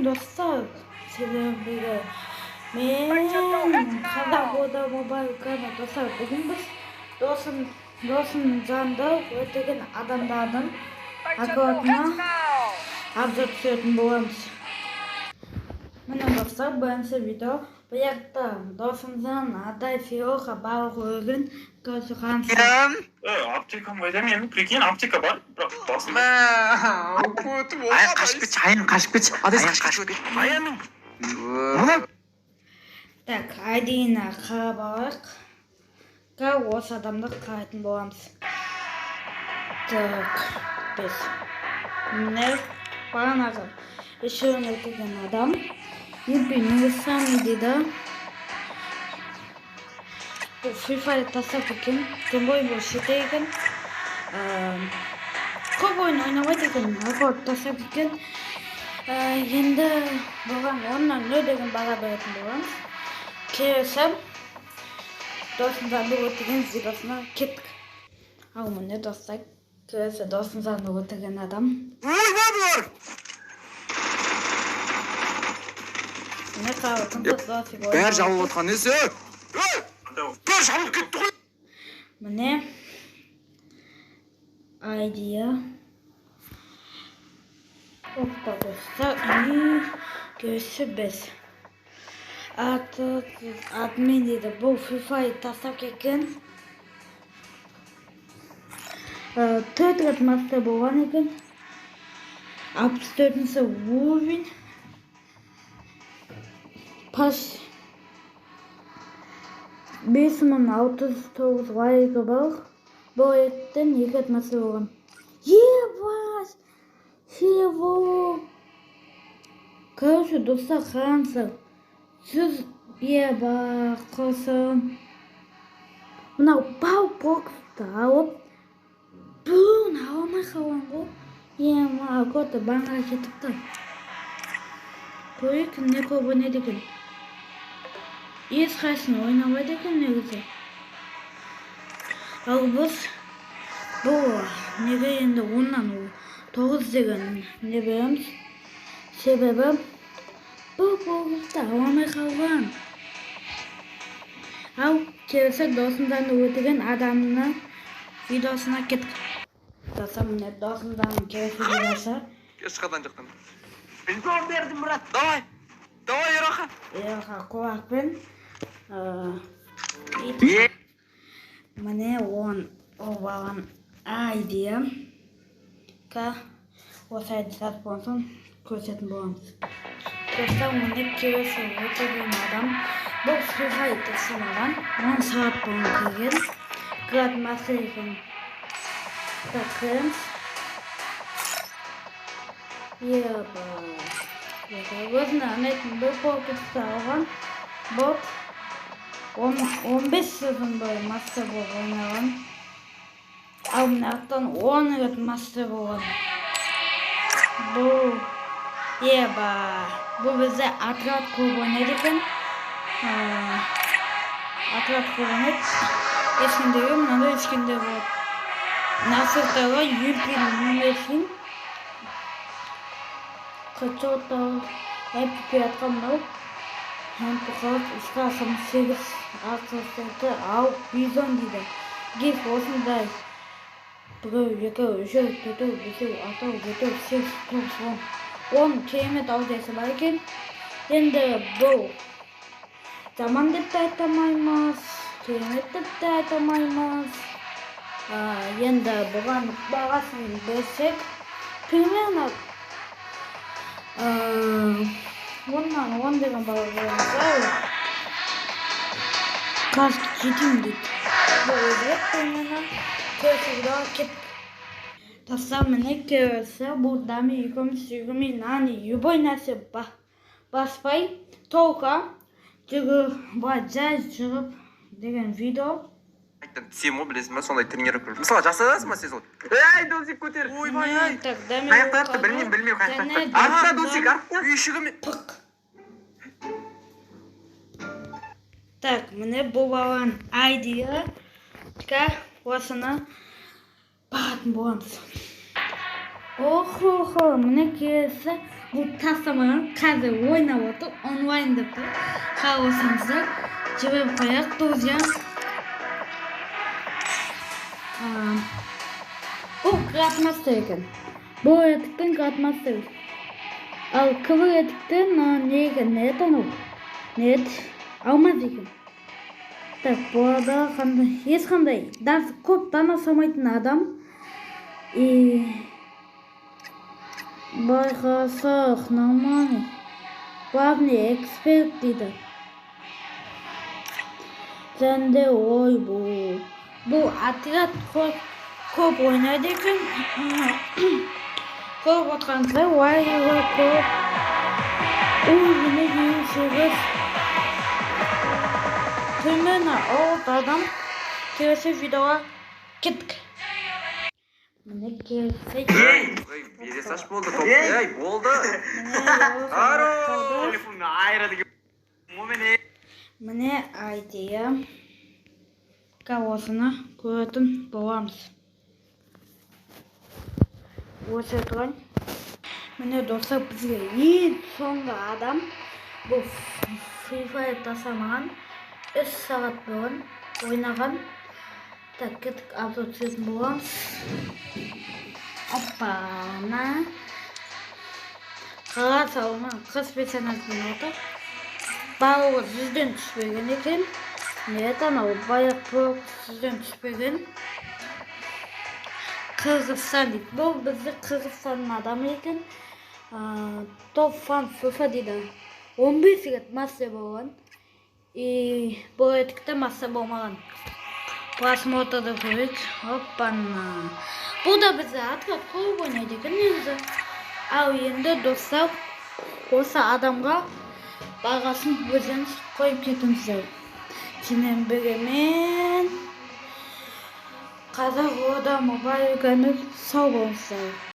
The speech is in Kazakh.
Достар, сіздермен мен Қазақ Ода Мобайл каналы. Достар, бүгін біз досым жанды өтеген адамдардың аккаунтына обзор түсіретін боламыз. Міне, достар, бірінші видео. Бұл жақта досымыздан Адай Фиоха барлық өлген көрсеткен. Аптекам қайда менің? Прикинь, аптека бар, бірақ басында. Аян, қашып кетші, Аян, қашып кетші. Адес, Аян, қашып қашып кет. кет. Аянның мына. Так, айдиына қарап алайық. Қазір осы адамды қарайтын боламыз. Так, біз міне бағанағы үшеуін өтеген адам. Юпи Нурсами дейді. Бұл Free Fire тастап екен. Тем более бұл шетел екен. Көп ойын ойнамайды екен. Рекорд тастап екен. Енді бұған 10-нан 0 деген баға беретін боламыз. Келесі досымызды өтеген видеосына кеттік. Ал міне, достар, келесі досымызды өтеген адам. Ойбай, бұлар! Міне, қарап отырсыз, досым Бәрі жабылып отқан несі? Ей! Бәрі жабылып кетті ғой! Міне айдия. Опа, достар, и келесі біз. Аты админ дейді. Бұл Free Fire тастап кеткен. 4 рет мастер болған екен. 64-ші уровень. Паш 5609 лайкі бар. Бұл реттен 2 рет мастер болған. Ебать! Чего? Короче, достар, қараңыздар. Сіз еба қосым. Мынау бау боксты алып, бүгін ала алмай қалған ғой. Ема, коты банға кетіпті. Көрейік, не көп ойнайды екен. Ешқайсысын ойнамайды екен негізі. Ал біз бұл неге енді 10-нан 9 деген не береміз? Себебі бұл боксты ала алмай қалған. Ал келесі досымдан өтеген адамның видеосына кеттік. Достар, міне досымдан келесі видеосы. Ешқадан жақтан. Миллион бердім, брат. Давай! Давай, Ероха! Ероха құлақпен, ит. Е! Міне ол баланың айдия. Ка осы айды сатып болған соң көрсететін боламыз. Достар, міне келесі өтеген адам. Бұл Free Fire тастамаған. 10 сағат бұрын кірген. Грандмастер екен. Так, кіреміз. Еба. Өзіне ұнайтын бір покетті алған. Бот. 15 сезон бойы мастер болып ойнаған. Ал мына жақтан 10 рет мастер болған. Бұл еба. Бұл бізде отряд көп ойнайды екен. Отряд көп ойнайды. Ешкімдегі мынандай ешкімде болады. Насыртағы Юпи Нумесин. Қачотағы МП атқан мынау. МП қырық үш қырық сегіз алпыс төрті ал бизон дейді. Гиф осындай. Біреу, екеу, үшеу, төртеу, бесеу, алтау, жетеу, сегіз, тоғыз, он. 10 керемет аудиосы бар екен. Енді бұл жаман деп те айта алмаймыз, керемет деп те айта алмаймыз. Енді бұған бағасын берсек, примерно, 10-нан 10 деген баға қоямыз. Каск жетейін дейді. Бұл өзгеріп примерно. Келесі видеоға кеттік. Достар, міне келесі бұл дами екеуміз жүгірмей, нани, любой нәрсе баспай, только жүгір, былай жай жүріп деген видео. Айттым, түсемін ғой, білесің ба, сондай тренировка. Мысалы, жасадасың ба сен сол? Ей, Досик, көтер. Ойбай, ай. Так, дами Қаяқта, артта, білмеймін, білмеймін, қаяқта. Және Артта, Дами Досик, артта. Үйшігіме. Пық. Так, міне бұл баланың айдиі. Ка, осыны бағатын боламыз. Охо-хо, міне келесі Бұл тастамаған, қазір ойнап отыр, онлайн деп тұр. Қарап жіберіп қояйық, друзья. Бұл градмастер екен. Бұл етіктің градмастер. Ал кібір етіктің не екен, не анау? Не алмаз екен. Так, бұл арада қандай, ешқандай көп дана салмайтын адам. И байқасақ, нормальный. Главный эксперт дейді. Және де ой, бұл. Бұл отряд көп ойнайды екен. Көріп отырғаныңыздай, лайк көп. Уровені 58. Примерно 6 адам. Келесі видеоға кеттік. Міне келесі. Ей, бере салшы, болды, топ. Ей, болды. Міне Телефонды айырады екен. Міне айдия. Осыны көретін боламыз. Осы тұрайын. Міне, достар, бізге ең соңғы адам бұл Free Fire тастамаған, 3 сағат бұрын ойнаған. Так, кеттік, обзор түсіретін боламыз. Оппана. Қара салма қыз персонажбен отыр. Барлығы 100-ден түспеген екен. Не анау баяқ 100-ден түспеген. Қырғызстан дейді. Бұл бізді Қырғызстанның адамы екен. Топ фан ФФ дейді. 15 рет мастер болған. И бұл етікте мастер болмаған. Просмотрды көрейік. Оппана. Бұл да бізді отряд көп ойнайды екен негізі. Ал енді, достар, осы адамға бағасын өздеріңіз қойып кетіңіздер. Сенімен бірге мен, Қазақ Ода Мобайл Гамер, сау болыңыздар.